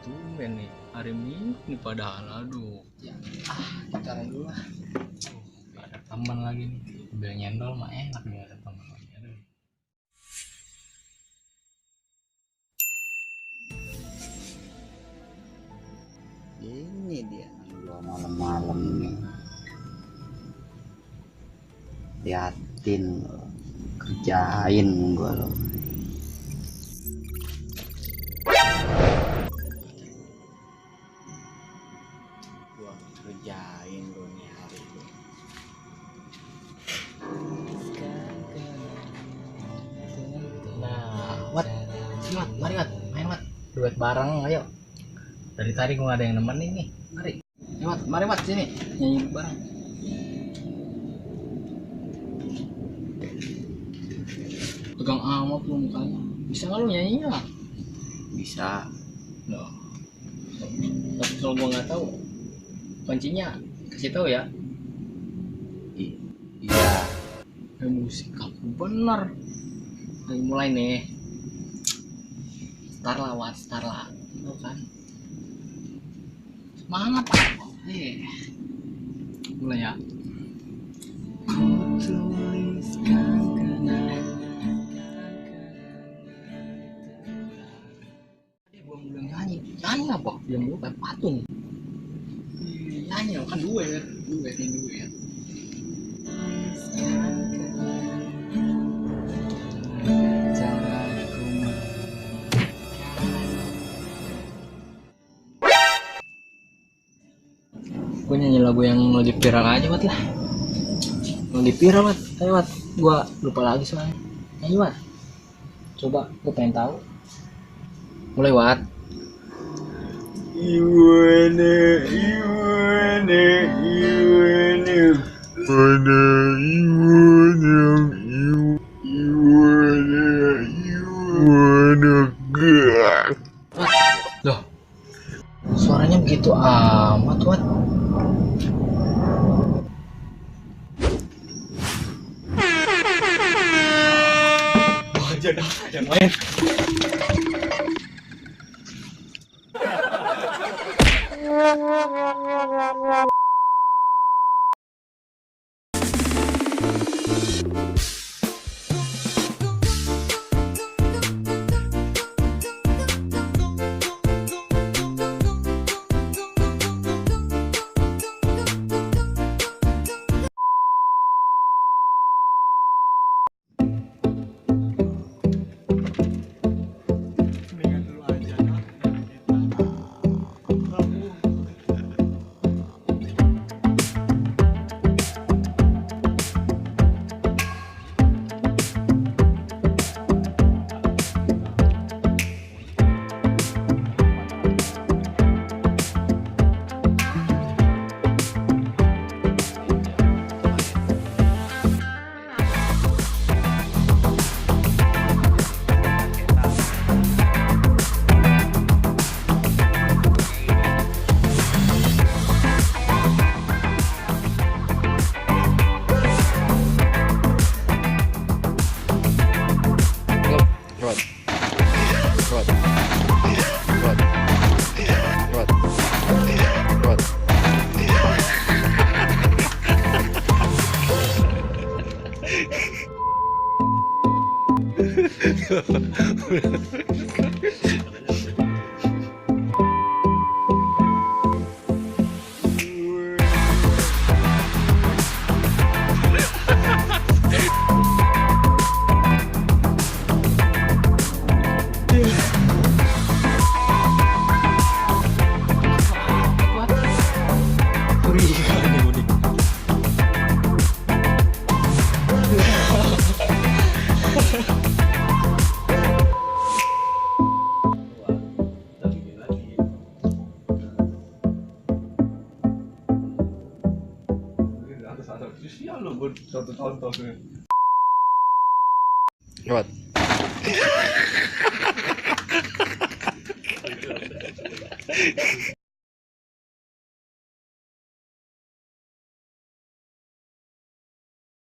tumben nih hari Minggu nih padahal. Aduh ya, jalan dulu lah. Gak ada teman lagi nih, udah nyendol mah enak nih ada teman lagi. Aduh. Ini dia gua malam-malam nih liatin lo, kerjain gua lo. Gua kerjain lo nih hari ini. Nah, mari main duet bareng, ayo. Dari tadi gua gak ada yang nemenin nih, mari sini nyanyi bareng. Pegang amat lu mukanya, bisa nggak lu nyanyinya? Bisa. Loh, tapi kalau gua nggak tahu kuncinya kasih tahu ya. Iya. Musik aku bener. Ayo mulai nih. Star lah, tau kan? Semangat. Mulai ya. Belum nyanyi apa? Yang lu kayak patung. Nyanyi kan duet. Gue nyanyi lagu yang lagi viral aja Wat lah. Lagi viral Wat. Ayo Wat, gua lupa lagi soalnya. Nyanyi Wat. Coba, gue pengen tahu. Mulai Wat. You wanna Loh, suaranya begitu amat Wat. Aja dah yang main. Lewat.